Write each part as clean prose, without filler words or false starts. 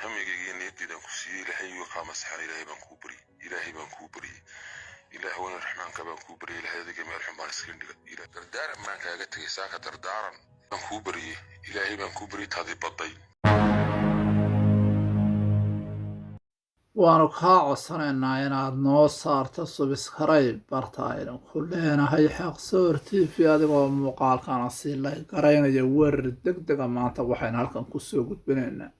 Hamigayga niyaddeedaan ku siiyey. Ilaahay iga kaa masaxan. Ilaahay baan kuu baryey, Ilaahay baan kuu baryey, Ilaah weyne Raxmaanka baan kuu baryey. Ilaahay adiga meel xun baan iskaga dhiga. Dardaaran baan kaaga tegay saaka, dardaaran baan kuu baryey, Ilaahay baan kuu baryey, taadii baday. Waanu kaa codsanaynaa inaad noo saarto subscribe barta aynu ku leenahay Xaqsoor TV, adigoo muuqaalkana sii garaynaya. Weerar deg dega maanta waxaynu halkan kusoo gudbinaynaa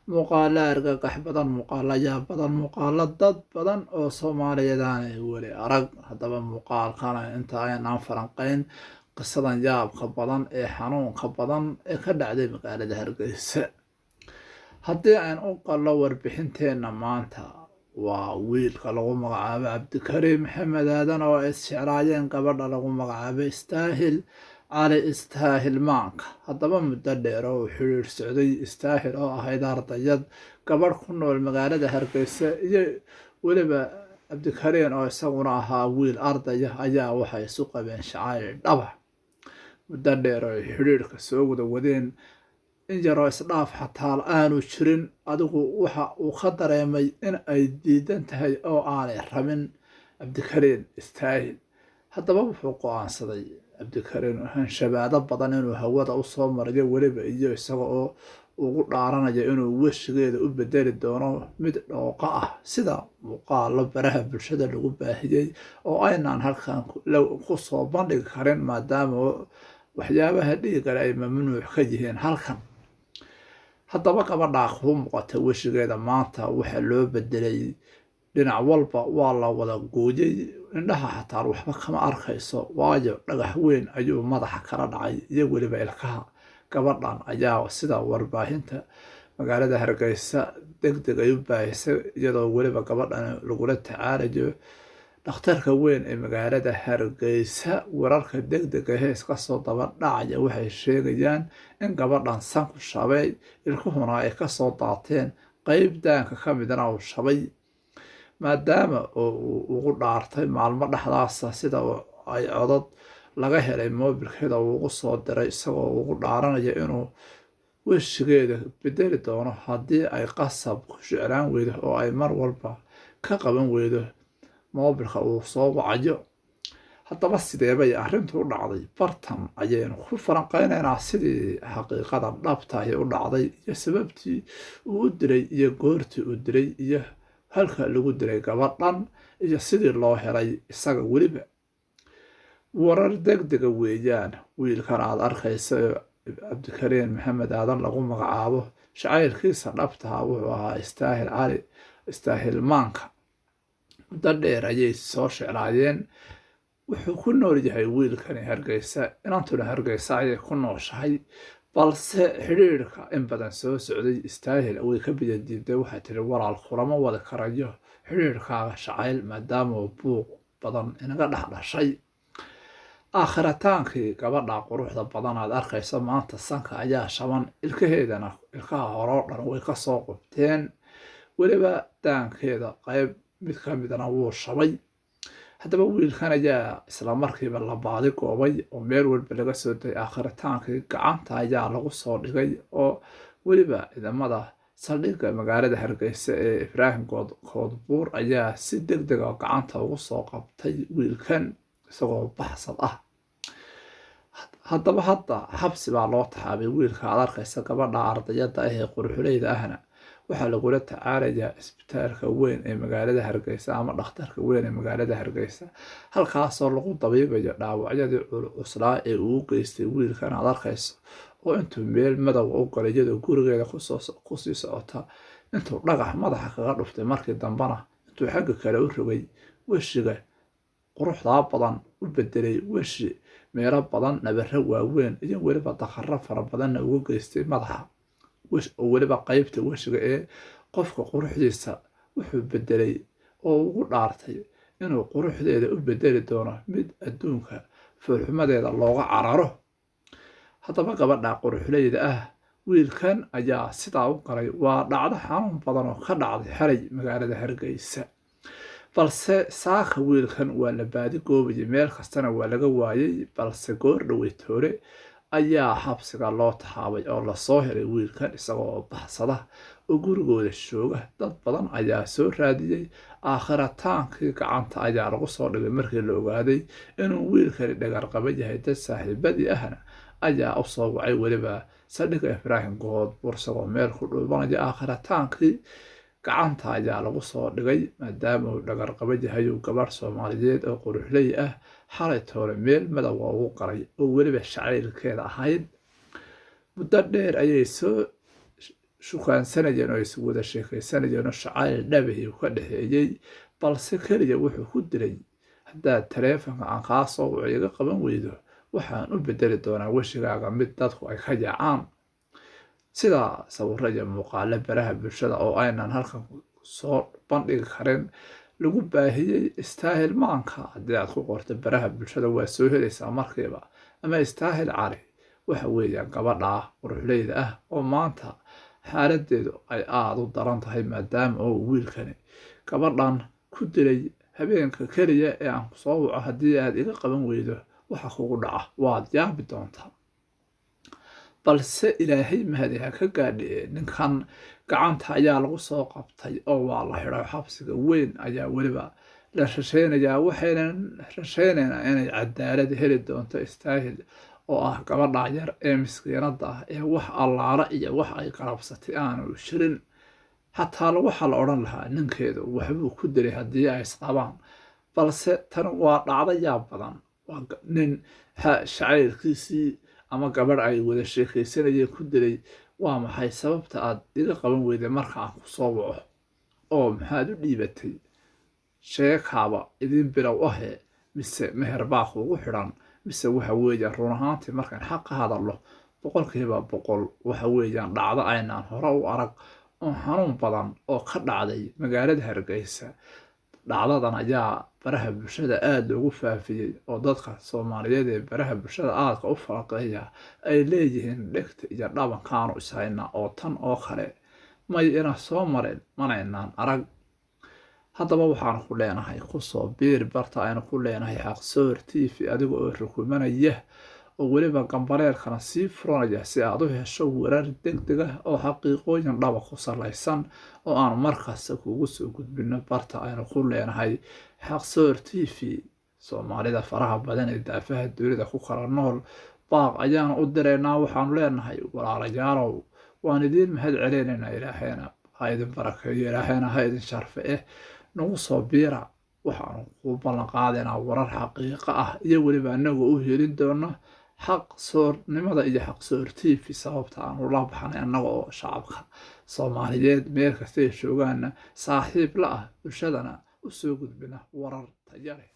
muuqaalo argagax badan, muuqaalo yaab badan, muuqaalo dad badan oo Soomaaliyeed aanay weli arag. Haddaba muuqaalkana inta aynaan falanqeyn qisadan yaabka badan ee xanuunka badan ee ka dhacday magaalada Hargeysa, haddii aan u qallo warbixinteenna maanta, waa wiilka lagu magacaabo Cabdikariim Maxamed Aadan oo ay isjeclaayeen gabadha lagu magacaabo Istaahil Cali, Istaahil Maanka. Haddaba muddo dheer oo uu xidhiidh socday, Istaahil oo ahayd ardayad gabadh ku nool magaalada Hargeysa iyo weliba Cabdikariin oo isaguna ahaa wiil ardaya ayaa waxay isu qabeen jacayl dhaba. Muddo dheer oo ay xidhiidhka soo wada wadeen, in yaroo isdhaaf xataa aanu jirin, adigu waxa uu ka dareemay in ay diidan tahay oo aanay rabin Cabdikariin Istaahil. Haddaba wuxuu go-aansaday Cabdikariin hanshabaado badan inuu hawada usoo mariyo, weliba iyo isaga oo ugu dhaaranayo inuu weshigeeda u bedeli doono mid dhooqo ah, sida muuqaalo baraha bulshada lagu baahiyey oo aynaan halkan ku soo bandhigi karin, maadaama waxyaabaha dhiigale ay mamnuuc ka yihiin halkan. Haddaba gabadhaa kuu muuqata weshigeeda maanta waxaa loo bedelay dhinac walba, waa la wada gooyey, indhaha xataa waxba kama arkayso, waayo dhagax weyn ayuu madaxa kala dhacay iyo weliba ilkaha. Gabadhan ayaa sida warbaahinta magaalada Hargeysa deg deg ay u baahisay, iyadoo weliba gabadhan lagula tacaalayo dhakhtarka weyn ee magaalada Hargeysa. Wararka degdega hees kasoo daba dhacaya waxay sheegayaan in gabadhan sanku shabay, ilkuhuna ay kasoo daateen, qeyb daanka ka midna uu shabay, maadaama oo uu ugu dhaartay maalmo dhexdaasa, sida ay codod laga helay moobilkeeda uu ugu soo diray, isagoo ugu dhaaranaya inuu weshigeeda bedeli doono haddii ay qasab ku jeclaan weydo oo ay mar walba ka qaban weydo moobilka uu soo wacayo. Haddaba sideebay arrintu u dhacday? Bartan ayaynu ku falanqeynaynaa sidii xaqiiqada dhabtahi u dhacday iyo sababtii uu u dilay iyo goortii uu dilay iyo halka lagu dilay gabadhan iyo sidii loo helay isaga. Weliba warar degdega weeyaan. Wiilkan aad arkaysa ee Cabdikariin Maxamed Aadan lagu magacaabo, jacaylkiisa dhabtaha wuxuu ahaa Istaahil Cali, Istaahil Maanka. Muddo dheer ayay soo jeclaayeen. Wuxuu ku nool yahay wiilkani Hargeysa, inantuna Hargeysa ayay ku nooshahay, balse xidhiidhka in badan soo socday Istaahil way ka biyadiiday. Waxay tiri: "Walaal, kulama wadi karayo xidhiidhkaaga jacayl, maadaama buuq badan inaga dhex dhashay." Aakhirritaankii gabadha quruxda badan aad arkayso maanta sanka ayaa shaban, ilkaheedana ilkaha horoo dhan way kasoo qubteen, weliba daankeeda qayb mid ka midna wuu shabay. Haddaba wiilkan ayaa isla markiiba la baadi goobay oo meel walba laga soo dayay. Aakhirritaankii gacanta ayaa lagu soo dhigay, oo weliba ciidamada saldhigga magaalada Hargeysa ee Ibraahim Koodbuur ayaa si deg dega gacanta ugu soo qabtay wiilkan isagoo baxsad ah. Haddaba hadda xabsi baa loo taxaabay wiilka aad arkaysa. Gabadha ardayada ah ee quruxleyda ahna waxaa lagula tacaalayaa isbitaalka weyn ee magaalada Hargeysa ama dhakhtarka weyn ee magaalada Hargeysa, halkaasoo lagu dabiibayo dhaawacyadii cuslaa ee uu geystay wiilkan aad arkayso, oo intuu meel madow u galay iyadoo gurigeeda kusii socota intuu dhagax madaxa kaga dhuftay, markii dambena intuu xagga kale u rogay weshiga quruxdaa badan u bedelay weshi meelo badan nabaro waaweyn iyo weliba daqaro fara badanna uga geystay madaxa, oo weliba qeybta weshiga ee qofka quruxdiisa wuxuu bedelay oo ugu dhaartay inuu quruxdeeda u bedeli doono mid adduunka foolxumadeeda looga cararo. Haddaba gabadha quruxleyda ah wiilkan ayaa sidaa u galay. Waa dhacdo xanuun badan oo ka dhacday xalay magaalada Hargeysa, balse saaka wiilkan waa la baadi goobayay, meel kastana waa laga waayay, balse goor dhowey toole ayaa xabsiga loo taxaabay oo lasoo helay wiilkan isagoo baxsada oo gurigooda jooga. Dad badan ayaa soo raadiyey, aakhiraataankii gacanta ayaa lagu soo dhigay markii la ogaaday inuu wiilkani dhagarqaba yahay. Dad saaxiibadii ahna ayaa u soo wacay, weliba saldhigga Ibraahim Goodbuur isagoo meel ku dhuubanaya. Aakhiraataankii gacanta ayaa lagu soo dhigay maadaama uu dhagarqaba yahay uu gabadh Soomaaliyeed oo quruxley ah xalay toole meel madowga ugu galay oo weliba shacaylkeeda ahayd. Muddo dheer ayay soo shukaansanayeen oo is wada sheekaysanayeen oo shacayl dhabahi uu ka dhexeeyey, balse keliya wuxuu ku dilay: "Haddaad taleefanka aan kaa soo waco iga qaban weydo, waxaan u bedeli doonaa wejigaaga mid dadku ay ka yaacaan." Sida sawirro iyo muuqaalo baraha bulshada oo aynan halkan soo bandhigi karin lagu baahiyey, Istaahil Maanka haddii aad ku qorto baraha bulshada waa soo helaysaa markiiba, ama Istaahil Cali. Waxa weeyaan gabadha quruxleyda ah oo maanta xaaladeedu ay aada u daran tahay, maadaama oo wiilkani gabadhan ku dilay: "Habeenka keliya ee aan kusoo waco haddii aad iga qaban weydo, waxa kugu dhaca waad yaabi doontaa." Balse Ilaahay mahadi ha ka gaadhiye, ninkan gacanta ayaa lagu soo qabtay oo waa la xidhay. Xabsiga weyn ayaa weliba la rasheynayaa, waxayna rasheynaynaa inay cadaalad heli doonto Istaahil oo ah gabadha yar ee miskiinada ah ee wax allaala iyo wax ay qarabsatay aanu jirin. Xataa waxaa la odhan lahaa ninkeedu waxbuu ku dilay haddii ay isqabaan, balse tan waa dhacdo yaab badan. Waa nin shacaylkiisii ama gabadh ay wada sheekaysanayeen ku dilay: "Waa maxay sababta aad iga qaban weyday marka aan ku soo waco oo maxaad u dhiibatay? Sheekaaba idin bilow ahe, mise meher baa kuugu xidhan?" Mise waxa weeyaan, run ahaantii markaan xaq ka hadalno, 100% waxa weeyaan dhacdo aynaan hore u arag oo xanuun badan oo ka dhacday magaalada Hargeysa. Dhacdadan ayaa baraha bulshada aada loogu faafiyey oo dadka Soomaaliyeed ee baraha bulshada aadka u falaqeeya ay leeyihiin dhegta iyo dhabankaanu ishayna oo tan oo kale may ina soo marin, manaynaan arag. Haddaba waxaanu ku leenahay kusoo biir barta aynu ku leenahay Xaqsoor TV adiga oo rukumanaya oo weliba gambaleelkana sii furanaya, si aad u hesho warar degdeg ah oo xaqiiqooyin dhaba ku salaysan oo aanu markasta kugu soo gudbino barta aynu ku leenahay Xaqsoor TV. Soomaalida faraha badan ee daafaha dunida ku kala nool baaq ayaanu u diraynaa. Waxaanu leenahay: walaalayaalow, waan idiin mahad celinaynaa, Ilaahayna ha idin barakeeyo, Ilaahayna ha idin sharfe nagu soo biira. Waxaanu kuu ballan qaadaynaa warar xaqiiqo ah iyo weliba anagoo u helin doona xaq soornimada iyo Xaqsoor TV, sababta aanu la baxnay annaga oo shacabka Soomaaliyeed meel kasta ay joogaana saaxiib la ah, bulshadana u soo gudbina warar taya leh.